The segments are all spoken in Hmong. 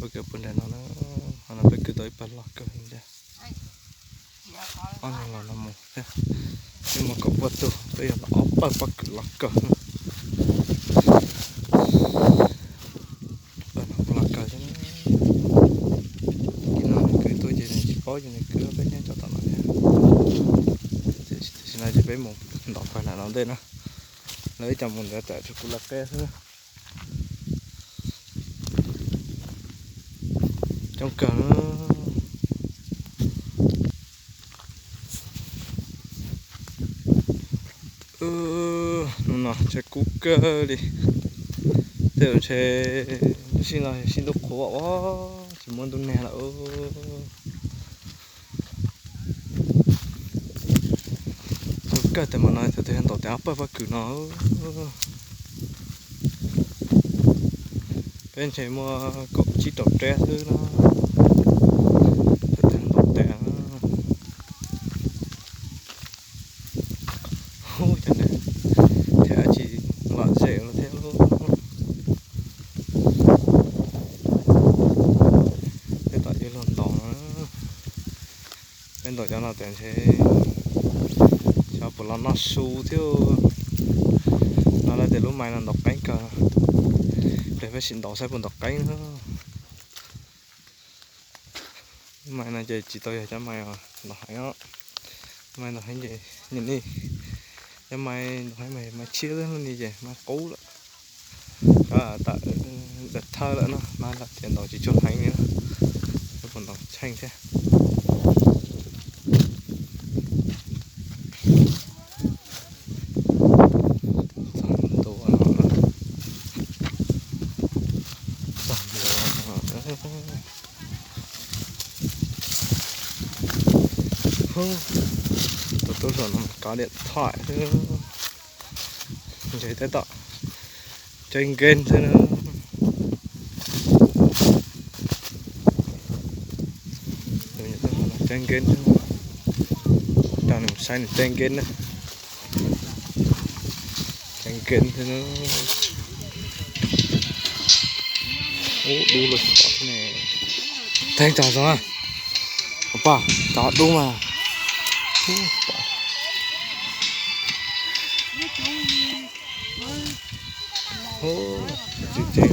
Peb kwv puag nram no na, qhov no peb kwv tau ib pawg loj kawg li ntag. Ob leeg los no mus thiab, peb mus kaum pua tug, peb yog ob pawg pob kws loj kawg. Pawg no kuj loj kawg thiab. Tim no nws kwv tuaj ces nws tsis paub ces nws kwv peb nyob cov tom no thiab. Tam sim no ces peb mus ntov pawg nram no ntej na, lawv ib co mus ntawd tam tsuas kuv lawv qeb xwb. Coob kawg. Hnub no ntshe kub kawg li. Tej zaum ntshe lub sij no sib ntuj qhuav ua tsis muaj ntuj nag lawm. Kub kawg, tes mas no tus twg ntaus tes ob pawg pob kws no. Peb ntshe muaj kaum tsib rau rab xwb na. Tus twg ntaus tes na. Hu, cov ntawd thiab tsis lom zem los thiab lauj. Tej tom yuav luag ntaus no. Peb ntaus cov no tes ntshe xyov puas los noj su thiab. No lawv tias lub mais no ntaus qeeb kawg. Pliag peb sim ntaus saib puas ntaus qeeb na. Lub mais no ces tsis tau yog cov mais ntaus heev os. Lub mais ntaus heev ces nim no cov mais ntaus heev mas mais tshiab xwb, lub no ces mais qub lawm. Tam thawj lawm no, no lawv tias ntaus tsis tshua heev li na, puas ntaus tsheej thiab. Txog ntua no, txog ntua no. Tus tub hluas no kov điện thoại xwb, ntshe tab tom chơi game xwb na. Tus tub hluas no chơi game xwb, coj nws mus saib nws chơi game na. Chơi game xwb na. Ub, dub lawm tsis pom thiab ne. Teeb tso zoo na. Pog, cov dub mas. Ub, tsis tsis.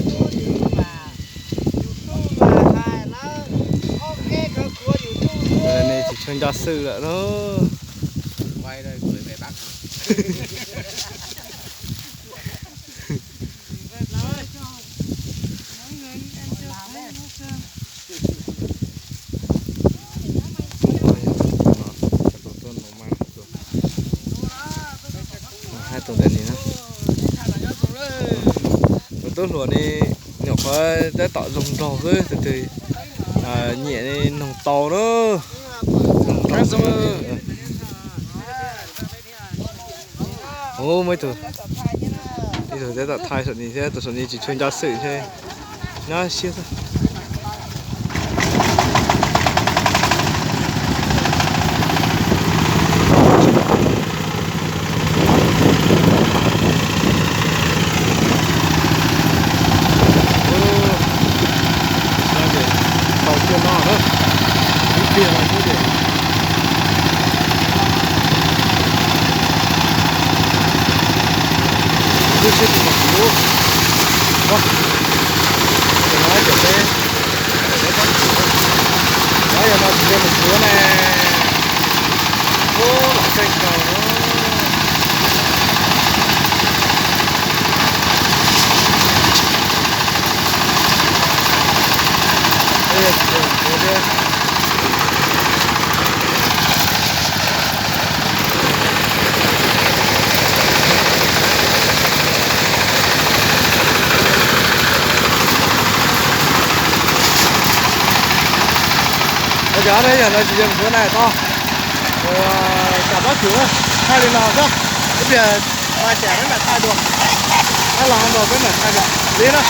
Tus no tsis tshua nco xwm lawm na. Hais tus ntawm no na. Tus tub hluas ni, nyuam qhuav tab tom zoo nraug xwb, tus twg nyiam ni noog tau na. Noog tau. Ub, muaj ib tug, ib tug tab tom thaij saum ni thiab, tus saum ni tsis tshua nco xwm thiab. Nyob siab xwb. Tau tiag no na, ib pliag no xwb ces. Lub siab tsis mas kuv, ua, ces no ces peb, peb tab kuv, no yog no tsis yog mus kuv ne. Ub, lam tseej kawg. Ub, yog tsis yog mus kuv thiab. Ua cas no yog no tsis yog mus kuv na, tau, ua, tsam pab khwv, thaij li no xwb, ib pliag thaij tsam peb mam thaij dua, thaij los nkaus peb mam thaij dua li na.